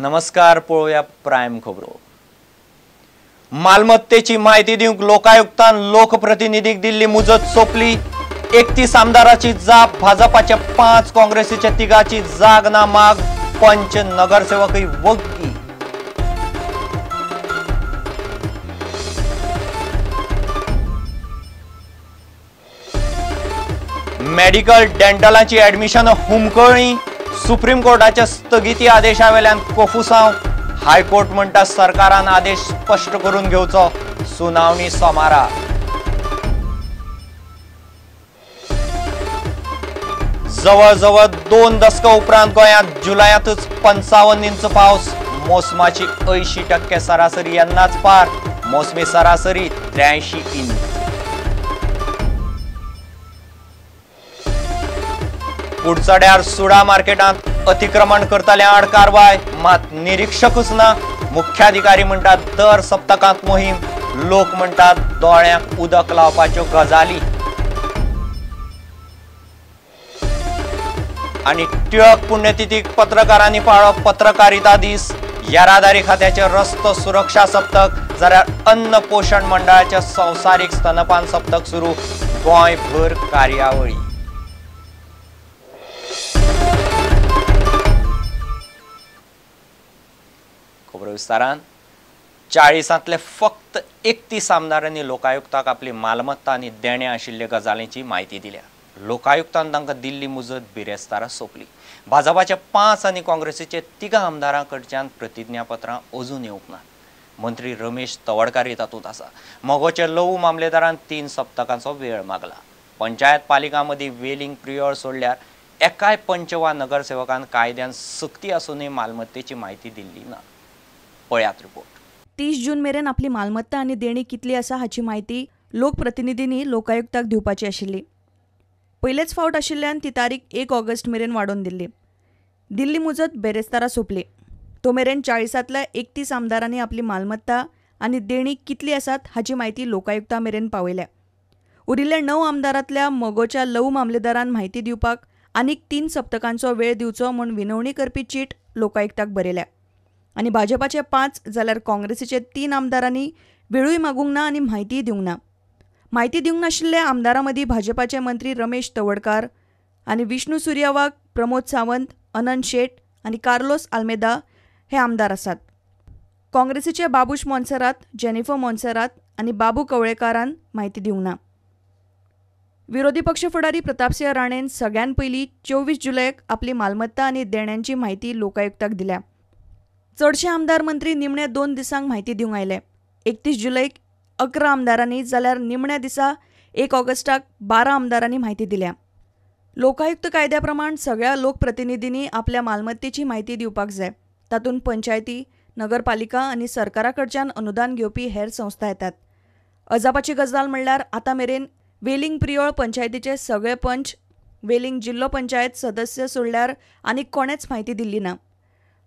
नमस्कार, पळोवया प्रायम खबरो. मालमत्तेची माहिती दिवंक लोकायुक्तान लोकप्रतिनिधीक दिल्ली मुजत सोंपली. 31 आमदाराची जाप, भाजपाच्या 5, काँग्रेसीच्या 3 जाग ना माग, पंच नगरसेवकही वग्गी. मेडिकल डेंटलाची ऍडमिशन हुमकळी, सुप्रीम कोर्टाच्या स्थगिती आदेशावेल्यान कोफुसांव. हायकोर्ट म्हणटा सरकारान आदेश स्पश्ट करून घेवचो, सुनावणी सोमारा. जवळजवळ 2 दशकां उपरांत गोंयांत जुलयांतच 55 इंच पावस, मोसमाची 80% सरासरी येन्नाच पार, मोसमी सरासरी 83 इंच. कुडचड्यार सुडा मार्केटांत अतिक्रमण करतल्या आड कारवाय, मात निरीक्षकूच ना. मुख्याधिकारी म्हणटात दर सप्तकांत मोहीम, लोक म्हणटात दोळ्यांक उदक लावपाच्यो गजाली. आनी टिळक पुण्यतिथीक पत्रकारांनी पाळो पत्रकारिता दीस. येरादारी खात्याचे रस्तो सुरक्षा सप्तक जाल्यार अन्न पोशण मंडळाचे संवसारीक स्तनपान सप्तक सुरू, गोंयभर कार्यावळी. खबरो विस्तारान. 40तांतले फक्त 31 आमदारांनी लोकायुक्ताक आपली मालमत्ता आनी देणे आशिल्ले गजालींची म्हायती दिल्या. लोकायुक्तान तांकां दिल्ली मुजत बिरेस्तारा सोंपली. भाजपाच्या 5 आनी काँग्रेसीचे 3 आमदारां कडच्यान प्रतिज्ञापत्रां अजून येवंक ना. मंत्री रमेश तवडकारी तातूंत आसा. मगोचे लघु मामलेदारान 3 सप्तकांचो वेळ मागला. पंचायत पालिकां मदीं वेलिंग प्रियोळ सोडल्यार एकाय पंच वा नगरसेवकान कायद्यान सक्ती आसूनय मालमत्तेची म्हायती दिल्ली ना. पळयात रिपोर्ट. 30 जून मेरेन आपली मालमत्ता आनी देणी कितली आसा हाची म्हायती लोकप्रतिनिधींनी लोकायुक्ताक दिवपाची आशिल्ली. पयलेच फावट आशिल्ल्यान ती तारीख 1 ऑगस्ट मेरेन वाडोवन दिल्ली. दिल्ली मुजत बेरेस्तारा सोंपली. तो मेरेन 40तांतल्या 31 आमदारांनी आपली मालमत्ता आनी देणी कितली आसात हाची म्हायती लोकायुक्ता मेरेन पावयल्या. उरिल्ल्या 9 आमदारांतल्या मगोच्या लघु मामलेदारान म्हायती दिवपाक आनीक 3 सप्तकांचो वेळ दिवचो म्हूण विनवणी करपी चीट लोकायुक्ताक बरयल्या. आनी भाजपाचे 5 जाल्यार काँग्रेसीचे 3 आमदारांनी वेळूय मागूंक ना आनी म्हायतीय दिवंक ना. म्हायती दिवंक नाशिल्ल्या आमदारां मदीं भाजपाचे मंत्री रमेश तवडकार आनी विष्णू सुर्या वाघ, प्रमोद सावंत, अनंत शेट आनी कार्लोस आल्मेदा हे आमदार आसात. काँग्रेसीचे बाबूश मोन्सेरात, जेनिफर मोन्सेरात आनी बाबू कवळेकारान म्हायती दिवंक ना. विरोधी पक्ष फुडारी प्रतापसिंह राणेन सगळ्यान पयलीं 24 जुलयाक आपली मालमत्ता आनी देण्यांची म्हायती लोकायुक्ताक दिल्या. चडशे आमदार मंत्री निमण्या 2 दिसांक म्हायती दिवंक आयले. 31 जुलयाक 11 आमदारांनी जाल्यार निमण्या दिसा 1 ऑगस्टाक 12 आमदारांनी म्हायती दिल्या. लोकायुक्त कायद्या प्रमाण सगळ्या लोकप्रतिनिधींनी आपल्या मालमत्तेची म्हायती दिवपाक जाय. तातूंत पंचायती, नगरपालिका आनी सरकारा कडच्यान अनुदान घेवपी हेर संस्था येतात. अजापाची गजाल म्हणल्यार आतां मेरेन वेलिंग प्रियोळ पंचायतीचे सगळे पंच, वेलिंग जिल्लो पंचायत सदस्य सोडल्यार आनीक कोणेच म्हायती दिल्ली ना.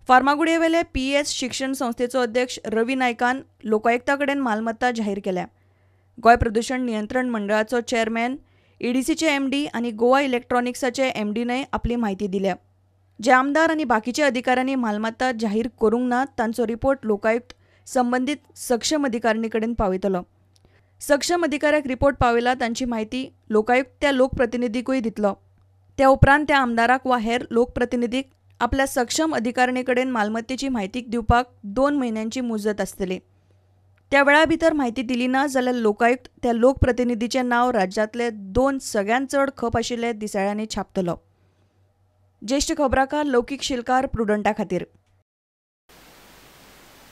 फार्मागुडयेवेले पीएस शिक्षण संस्थेचो अध्यक्ष रवी नायकान लोकायुक्ता कडेन मालमत्ता जाहीर केल्या. गोंय प्रदूषण नियंत्रण मंडळाचो चेअरमॅन, ईडीसीचे एमडी आनी गोवा इलेक्ट्रॉनिक्साचे एमडीनय आपली म्हायती दिल्या. जे आमदार आनी बाकीच्या अधिकाऱ्यांनी मालमत्ता जाहीर करूंक ना तांचो रिपोर्ट लोकायुक्त संबंदीत सक्षम अधिकारिणी कडेन पावयतलो. सक्षम अधिकाऱ्याक रिपोर्ट पावयला तांची म्हायती लोकायुक्त त्या लोकप्रतिनिधीकूय दितलो. त्या उपरांत त्या आमदाराक वा हेर लोकप्रतिनिधीक आपल्या सक्षम अधिकारिणी कडेन मालमत्तेची म्हायती दिवपाक 2 म्हयन्यांची मुजत आसतली. त्या वेळा भितर म्हायती दिली ना जाल्यार लोकायुक्त त्या लोकप्रतिनिधीचें नांव राज्यांतले 2 सगळ्यांत चड खप आशिल्ले दिसाळ्यांनी छापतलो. ज्येश्ठ खबराकार लौकीक शिलकार, प्रुडंटा खातीर.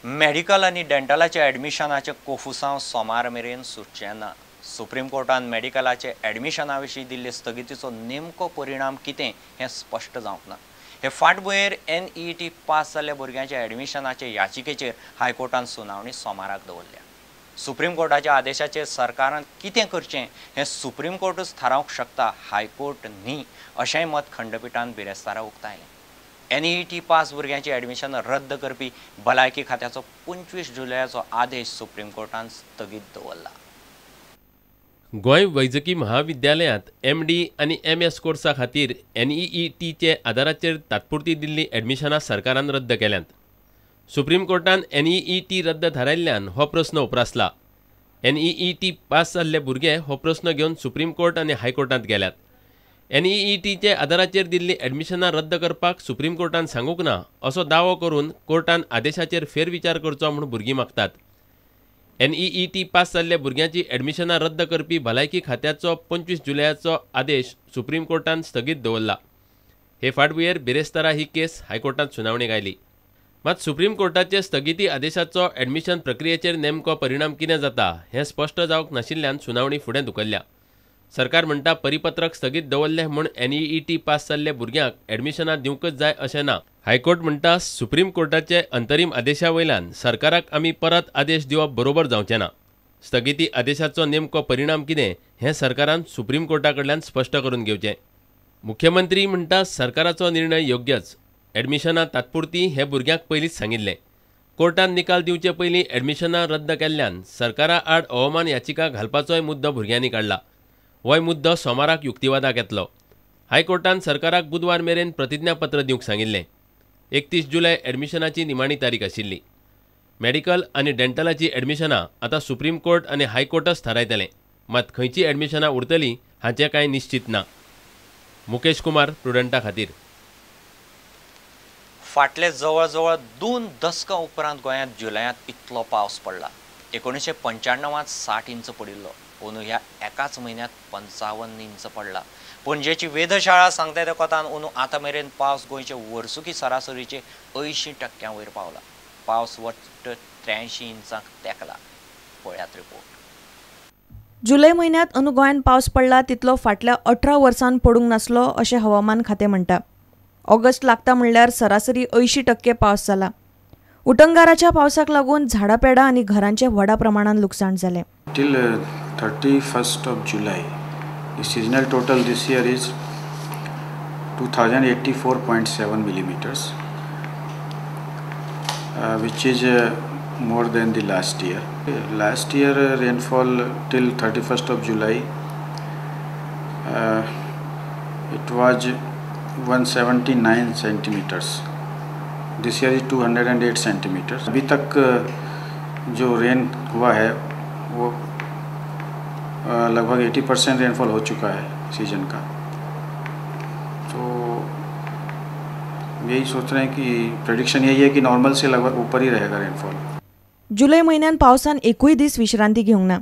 मेडिकल आनी डेंटलाच्या ऍडमिशनाचे कोफुसांव सोमार मेरेन सुटचें ना. सुप्रीम कोर्टान मेडिकलाचे ऍडमिशना विशीं दिल्ले स्थगितीचो नेमको परिणाम कितें हें स्पश्ट जावंक ना. हे फाटभुंयेर NEET पास जाल्ल्या भुरग्यांच्या ऍडमिशनाचे याचिकेचेर हायकोर्टान सुनावणी सोमाराक दवरल्या. सुप्रीम कोर्टाच्या आदेशाचेर सरकारान कितें करचें हें सुप्रीम कोर्टूच थारावंक शकता, हायकोर्ट न्ही, अशेंय मत खंडपिठान बिरेस्तारा उक्तायलें. NEET पास भुरग्यांची ऍडमिशन रद्द करपी भलायकी खात्याचो 25 जुलयाचो आदेश सुप्रीम कोर्टान स्थगीत दवरला. गोंय वैजकी महाविद्यालयांत एमडी आनी एमएस कोर्सा खातीर एनईईटीचे आदाराचेर तात्पुरती दिल्ली ॲडमिशनां सरकारान रद्द केल्यांत. सुप्रीम कोर्टान NEET रद्द थारायल्ल्यान हो प्रस्न उप्रासला. NEET पास जाल्ले भुरगे हो प्रस्न घेवन सुप्रीम कोर्ट आनी हायकोर्टांत गेल्यात. NEETचे आदाराचेर दिल्लीं एडमिशनां रद्द करपाक सुप्रीम कोर्टान सांगूंक ना असो दावो करून कोर्टान आदेशाचेर फेरविचार करचो म्हूण भुरगीं मागतात. NEET पास जाल्ल्या भुरग्यांची एडमिशनां रद्द करपी भलायकी खात्याचो 25 जुलयाचो आदेश सुप्रीम कोर्टान स्थगीत दवरला. हे फाटभुंयेर बिरेस्तारा ही केस हायकोर्टांत सुनावणेक आयली. मात सुप्रीम कोर्टाचे स्थगिती आदेशाचो एडमिशन प्रक्रियेचेर नेमको परिणाम कितें जाता हें स्पश्ट जावंक नाशिल्ल्यान सुनावणी फुडें धुकल्ल्या. सरकार म्हणटा परिपत्रक स्थगीत दवरलें म्हूण NEET पास जाल्ल्या भुरग्यांक एडमिशनां दिवंकच जाय अशें ना. हायकोर्ट म्हणटा सुप्रीम कोर्टाचे अंतरीम आदेशा वयल्यान सरकाराक आमी परत आदेश दिवप बरोबर जावचें ना. स्थगिती आदेशाचो नेमको परिणाम कितें हें सरकारान सुप्रीम कोर्टा कडल्यान स्पश्ट करून घेवचें. मुख्यमंत्री म्हणटा सरकाराचो निर्णय योग्यच. एडमिशनां तात्पुरती हें भुरग्यांक पयलींच सांगिल्लें. कोर्टान निकाल दिवचे पयलीं एडमिशनां रद्द केल्ल्यान सरकारा आड अवमान याचिका घालपाचोय मुद्दो भुरग्यांनी काडला. होय मुद्दो सोमाराक युक्तिवादाक येतलो. हायकोर्टान सरकाराक बुधवार मेरेन प्रतिज्ञापत्र दिवंक सांगिल्लें. 31 जुलय एडमिशनाची निमाणी तारीख आशिल्ली. मेडिकल आनी डेंटलाची एडमिशनां आतां सुप्रीम कोर्ट आनी हायकोर्टच थारायतलें. मात खंयची एडमिशनां उरतलीं हाचें कांय निश्चित ना. मुकेश कुमार, प्रुडंटा खातीर. फाटले जवळजवळ 2 दसकां उपरांत गोंयांत जुलयांत इतलो पावस पडला. 1995 60 इंच पडिल्लो. अंदू ह्या एकाच म्हयन्यांत 55 इंच पडला. पणजेची वेधशाळा सांगता त्या कोतान अंदू आतां मेरेन पावस गोंयचे वर्सुकी सरासरीचे 80% वयर पावला. पावस वट्ट 83 इंचांक तेंकला. पळयात रिपोर्ट. जुलय म्हयन्यांत अंदू गोंयांत पावस पडला तितलो फाटल्या 18 वर्सांत पडूंक नासलो अशें हवामान खातें म्हणटा. ऑगस्ट लागता म्हणल्यार सरासरी 80% पावस जाला. उटंगाराच्या पावसाक लागून झाडां पेडां आनी घरांचें व्हडा प्रमाणान लुकसाण जालें. Till 31st of July, the seasonal total this year is 2084.7 millimeters, which is more than the last year. Last year rainfall till 31st of July, it was 179 centimeters. This year is 208 centimeters. अभी तक जो rain हुआ है वो लगभग 80% rainfall हो चुका है season का. तो यही सोच रहे हैं कि प्रेडिक्शन यही है कि नॉर्मल से लगभग ऊपर ही रहेगा रेनफॉल. जुलय म्हयन्यान पावसान एकूय दीस विश्रांती घेवंक ना.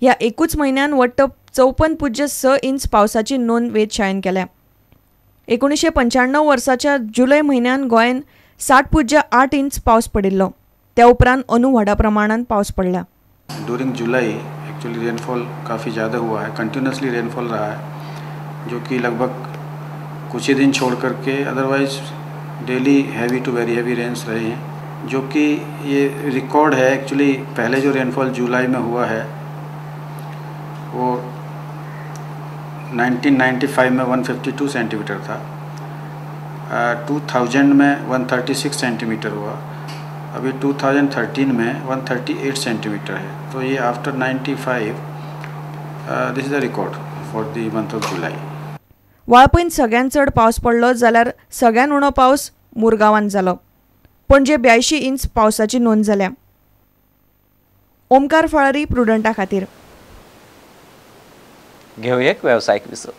ह्या एकूच म्हयन्यान वट्ट 54.6 इंच पावसाची नोंद वेधशाळेन केल्या. 1995 वर्साच्या जुलय म्हयन्यान गोंयांत 60.8 इंच पावस पडिल्लो. त्या उपरांत अंदू व्हडा प्रमाणान पावस पडला. ड्यूरिंग जुलाई एक्चुअली रेनफॉल काफ़ी ज़्यादा हुआ है. कंटिन्यूसली रेनफॉल रहा है, जो कि लगभग कुछ ही दिन छोड़ करके otherwise daily heavy to very heavy rains रहे हैं, जो कि ये रिकॉर्ड है. एक्चुअली पहले जो रेनफॉल जुलाई में हुआ है वो 1995 में 152 सेंटीमीटर था, 2000 में 136 सेंटीमीटर हुआ, अभी 2013 में 138 सेंटीमीटर है. तो ये after 95 this is the record for the month of July. वाळपयन सगळ्यान चड पावस पडलो जाल्यार सगळ्यान उणो पावस मुरगांवान जालो. पणजे 82 इंच पावसाची नोंद जाल्या. ओमकार फळारी, प्रुडंटा खातीर. घेवया एक वेवसायीक विसव.